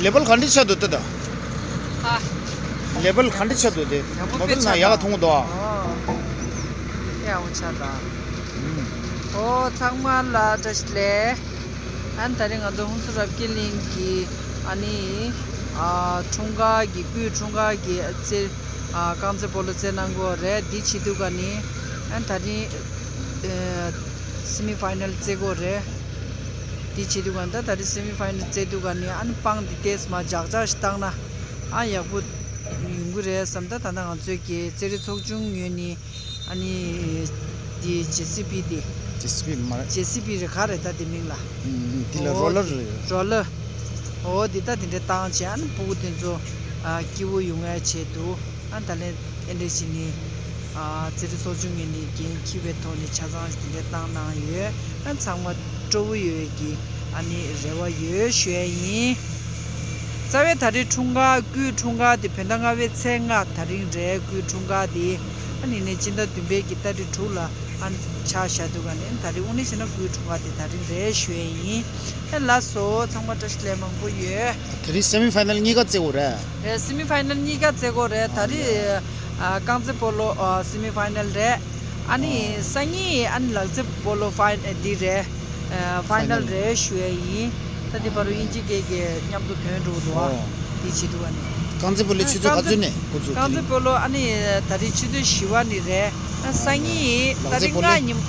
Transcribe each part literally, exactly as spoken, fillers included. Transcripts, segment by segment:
ལེ་བལ་ག་འདྲ་ཆགས་འདུག་ལྟ་ད། ཧ། ལེ་བལ་ག་འདྲ་ཆགས་འདུག་དེ། ཡག་པོ་མོ་དཔེ་བལ་ན་ཆགས་ཡག་ད། མཐོང་འདུག་ཨ། ཨོ། ཡག་པོ་ཆགས་ད། ཨུམ། ཨོ་ཚང་མ་ལ་བཀྲ་ཤིས་བདེ་ལེགས། ཨ་ནི་ད་རེས་ང་ཚོ་ཧུན་སུར་རབ་རྒྱས་གླིང་གི་ཨ་ནི་ཨ་འཁྲུངས་སྐར་གྱི་སྐུའི་འཁྲུངས་སྐར་གྱི་རྩེད་ཨ་རྐང་རྩེད་སྤོ་ལོ་རྩེད་གནང་གི་ཡོད་རེད། འདི་བྱེད་དུས་ཀ་ནི་ཨ་ནི་ད་རིང་ཨ་སེ་མི་ཕའི་ནལ་རྩེ་གི་ཡོད་རེད། དེ་བྱེད་དུས་ག་ད་ད་རེས་སེ་མི་ཕའི་ནལ་རྩེ་དུས་ག་ནས་ཨ་ནི་སྤང་འདི་ཏོག་ཙམ་མར་འཇག་འཇག་ཞིག་བཏང་ན་ཨ་ཡག་པོ་ཡོང་གི་རེད་བསམ། ད་ད་ལྟ་ང་ཚོའི་གི་རྩེད་རིགས་ཚོགས་ཆུང་ངོས་ནས་ཨ་ནི་དེ་ཇེ་སི་བི་དེ། ཇེ་སི་བི་མ་རེད། ཇེ་སི་བི་རེད། ག་རེད་ད་དེ་མིང་ལ། ཨུམ། འདི་ལ་ཨོ་རོ་ལར་རེད། རོ་ལར། ཨོ་འདི་ད་དེ་འདྲ་བཏང་བྱས་ཨ་ནི་ཕྲུ་གུ་དེ་ཚོ་ཨ་སྐྱིད་པོ་ཡོང་ཡ་ཆེད་དུ། ཨ་ད་ལན་ཨེ་འདྲ་ཞིག་ནི། ཨ་རྩེད་རིགས་ཚོགས་ཆུང་ངོས་ནས་འགན་འཁྱེར་བའི་ཐོག་ནས་ཆ་ཚང་དེ་འདྲ་བཏང་གནང་ཡོད། ཨ་ཚང་མ་སྤྲོ་བོ་ཡོད་ཀྱི་ཨ་ནི་རེ་བ་ཡོད་ཞུ་ཡ་ཡིན། རྩ་བའི་ད་རེས་འཁྲུངས་སྐར་སྐུའི་འཁྲུངས་སྐར་དེ་བོད་ཟླ་ལྔ་པའི་ཚེས་ལྔ་ད་རིང་རེད། སྐུའི་འཁྲུངས་སྐར་དེ་ཨ་ནི་ནས་སྤྱི་ཟླ་བདུན་པའི་གི་ཏ་རིག་དྲུག་ལ་ཨ་ཆ་བཞག་དུས་ག་ནས་ད་རེས་དངོས་གནས་བྱས་ན་སྐུའི་འཁྲུངས་སྐར་དེ་ད་རིང་རེད་ཞུ་ཡ་ཡིན། ཨ་ལགས་སོ་ཚང་མ་བཀྲ་ཤིས་བདེ་ལེགས་མང་པོ་ཡོད། དེ་རིང་སེ་མི་ཕའི་ནལ་གཉིས་ཀ་རྩེ་གི་ཡོད་རེད། རེད། སེ་མི་ཕའི་ནལ་གཉིས་ཀ་རྩེ་གི་ཡོད་རེད། ད་རེས་ཨ་རྐང་རྩེད་སྤོ་ལོ་ཨ་སེ་མི་ཕའི་ནལ་རེད། ཨ་ནི་ཨ་སང་ཉིན་ཨ་ནི་ལག་རྩེད་སྤོ་ལོ་ཕའི་འདི་རེད། ཨ་ཕའི་ནལ་ཕའི་ནལ་རེད་ཞུ་ཡ་ཡིན། ད་འདི་བར་དུ་དབྱིན་ཇི་སྐད་ཀྱི་མཉམ་དུ་ཐོན་འགྲོ་འདུག་ཨ། ཨོ། འདི་བྱེད་འདུག་ཨ་ནི། རྐང་རྩེད་སྤོ་ལོ་ཨ་ཆུ་ཚོད་ག་ཚོད་ནས་འགོ་བཙུགས། རྐང་རྩེད་སྤོ་ལོ་ཨ་ནི་ད་རེས་ཆུ་ཚོད་བཞི་པ་ནས་རེད། ཨ་སང་ཉིན་ད་རེས་ལག་རྩེད་སྤོ་ལོ་ལྔ་ཉིན།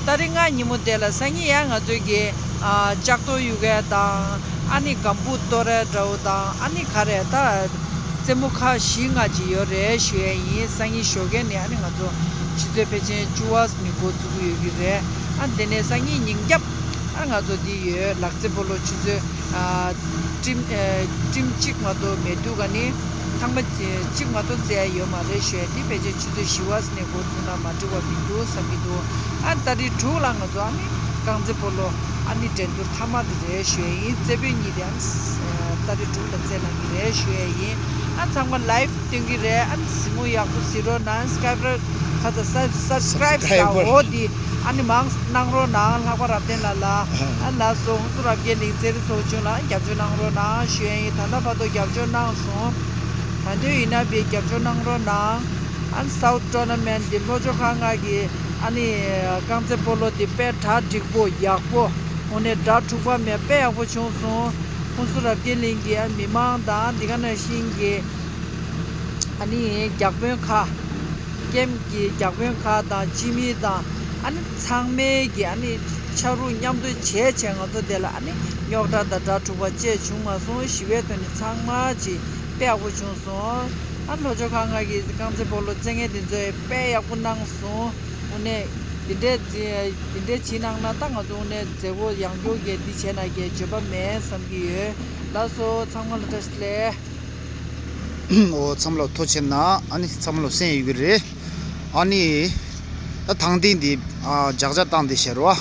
ད་རེས་ལྔ་ཉིན་མོ་དེ་ལ་སང་ཉིན་ཡང་ང་ཚོའི་གི་ཨ་ལྕགས་ཐོག་གཡུག་མཁན་དང་ཨ་ནི་སྒམ་པོ་གཏོར་ཡ་འདྲ་བོ་དང་ཨ་ནི་ག་རེ་ད་རྩེད་མོ་ཁག་བཞི་ལྔ་ཅིག་ཡོད་རེད་ཞུ་ཡ་ཡིན། སང་ཉིན་ཞོགས་ཀས་ནས་ཨ་ནི་ང་ཚོ་ཆུ་ཚོད་ཕལ་ཆེར་བཅུ་པ་ནས་འགོ་བཙུགས་ཀྱི་ཡོད་ཀྱི་རེད། ཨ་དེ་ནས་སང་ཉིན་ཉིན་རྒྱབ་ཨ་ང་ཚོ་འདི་ཡོད་ལག་རྩེད་སྤོ་ལོ་ཆུ་ཚོད་ཨ་ཊིམ་ཨེ་ཊིམ་གཅིག་མ་གཏོགས་མེད་དུས་ག་ནི་ཐེངས་མ་གཅིག་མ་གཏོགས་རྩེ་ཡ་ཡོད་མ་རེད་ཞུ་ཡ། འདི་ཕལ་ཆེར་ཆུ་ཚོད་བཞི་པ་ནས་འགོ་བཙུགས་ན་མ་འགྲིག་པ་མི་འདུག་བསམ་གྱི་འདུག་ཨ་ཏ་རིག་དྲུག་ལ་ང་ཚོ་ཨ་ནི་རྐང་རྩེད་སྤོ་ལོ་ཨ་ནི་འགྲན་བསྡུར་མཐའ་མ་དེ་རེད་ཞུ་ཡ་ཡིན། རྩེ་དཔོན་གཉིས་དེ་ཨ་ནི་ཏ་རིག་དྲུག་ལ་རྩེ་གནང་གི་རེད་ཞུ་ཡ་ཡིན། ཨ་ཚང་མ་ལའིབ་སྟོན་གྱི་རེད། ཨ་ནི་གཟིགས་མོ་ཡག་པོ་གཟིགས་རོགས་གནང་། སི་ཀ་རའིབ་ར་ཁ་ཚ་སབ་སི་ཀ་རའིབ་ཟ་འོ་དེ་ཨ་ནི་མང་གནང་རོགས་གནང་། ལྷག་པ་རབ་བརྟན་ལགས་ལ་ཨ་ལགས་སོ། ཧུན་སུར་རབ་རྒྱས་གླིང་རྩེད་རིགས་ཚོགས་ཆུང་ལ་རྒྱབ་སྐྱོར་གནང་རོགས་གནང་ཞུ་ཡ་ཡིན། ད་ལྟ་བར་དུ་རྒྱབ་སྐྱོར་གནང་སོང་། ད་དུང་ཡིན་ན་བའི་རྒྱབ་སྐྱོར་གནང་རོགས་གནང་། ཨ་ནི་སའུ་ཐི་ཊོར་ན་མེན་ཊི་འདི་ལྷོ་ཕྱོགས་ཁག་ལྔ་གི་ཨ་ནི་རྐང་རྩེད་སྤོ་ལོ་འདི་དཔེ་གྲ་འགྲིག་པོ་ཡག་པོ་དངོས་གནས་དགྲ་འཁྲུག་པ་མེད་དཔེ་ཡག་པོ་བྱུང་སོང་། ཧུན་སུར་རབ་རྒྱས་གླིང་གི་ཨ་མི་མང་དང་འདི་ག་ནང་བཞིན་གྱི་ཨ་ནི་རྒྱག་དཔོན་ཁག་ཀེམ་གྱི་རྒྱག་དཔོན་ཁག་དང་སྤྱི་མི་དང་ཨ་ནི་ཚང་མའི་གི་ཨ་ནི་ཕྱག་རོགས་མཉམ་དུ་བྱས་བྱས་ང་ཚོ་དེ་ལ་ཨ་ནི་རྙོག་དྲ་དང་དགྲ་འཁྲུག་པ་བཅས་བྱུང་མ་སོང་། ཞི་བའི་ཐོག་ནས་ཚང་མ་ཅིག་དཔེ་ཡག་པོ་བྱུང་སོང་། ཨ་ལྷོ་ཕྱོགས་ཁག་ལྔ་གི་རྐང་རྩེད་སྤོ་ལོ་རྩེད་མཁན་དེ་ཚོས་དཔེ་ཡག་པོ་གནང་སོང་། དངོས་གནས་འདི་འདྲས་འདི་འདྲས་བྱེད་གནང་ན་ད་ང་ཚོ་དངོས་གནས་མཛད་སྒོ་ཡང་སྐྱོང་གི་འདི་བྱས་ན་གི་འགྱོད་པ་མེད་བསམ་གྱི་ཡོད། ལགས་སོ་ཚང་མ་ལ་བཀྲ་ཤིས་བདེ་ལེགས། ཨོ་ཚང་མ་ལ་ཐུགས་རྗེ་གནང་། ཨ་ནི་ཚང་མ་ལ་གསན་ཡོད་ཀྱི་རེད། ཨ་ནི་ད་དང་ཐེངས་འདི་ཨ་ཇག་ཇག་བཏང་དེ་ཤར་བ།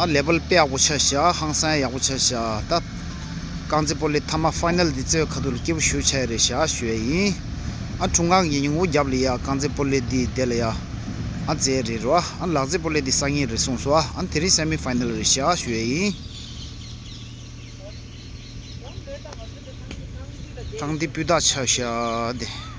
ཨ་ལེ་བལ་དཔེ་ཡག་པོ་ཆགས་ཤག་ཧང་སང་ཡག་པོ་ཆགས་ཤག་ད་རྐང་རྩེད་སྤོ་ལོའི་མཐའ་མ་ཕའི་ནལ་འདི་རྩེ་བའི་ཁ་ཐུག་ལ་སྐྱིད་པོ་ཞེ་པོ་ཆགས་ཡ་རེད་ཤག་ཞུ་ཡ་ཡིན། ཨ་འཁྲུངས་སྐར་གྱི་ཉིན་གུང་རྒྱབ་ལ་ཡ་རྐང་རྩེད་སྤོ་ལོ་འདི་དེ་ལ་ཡ་ཨ་རྩེ་རེད་རོ། ཨ་ལག་རྩེད་སྤོ་ལོ་འདི་སང་ཉིན་རེད་གསུངས་སོང་། ཨ་དེ་རིང་སེ་མི་ཕའི་ནལ་རེད་ཤག་ཞུ་ཡ་ཡིན། ཐང་འདི་སྤུས་དག་ཆགས་ཤག་དེ།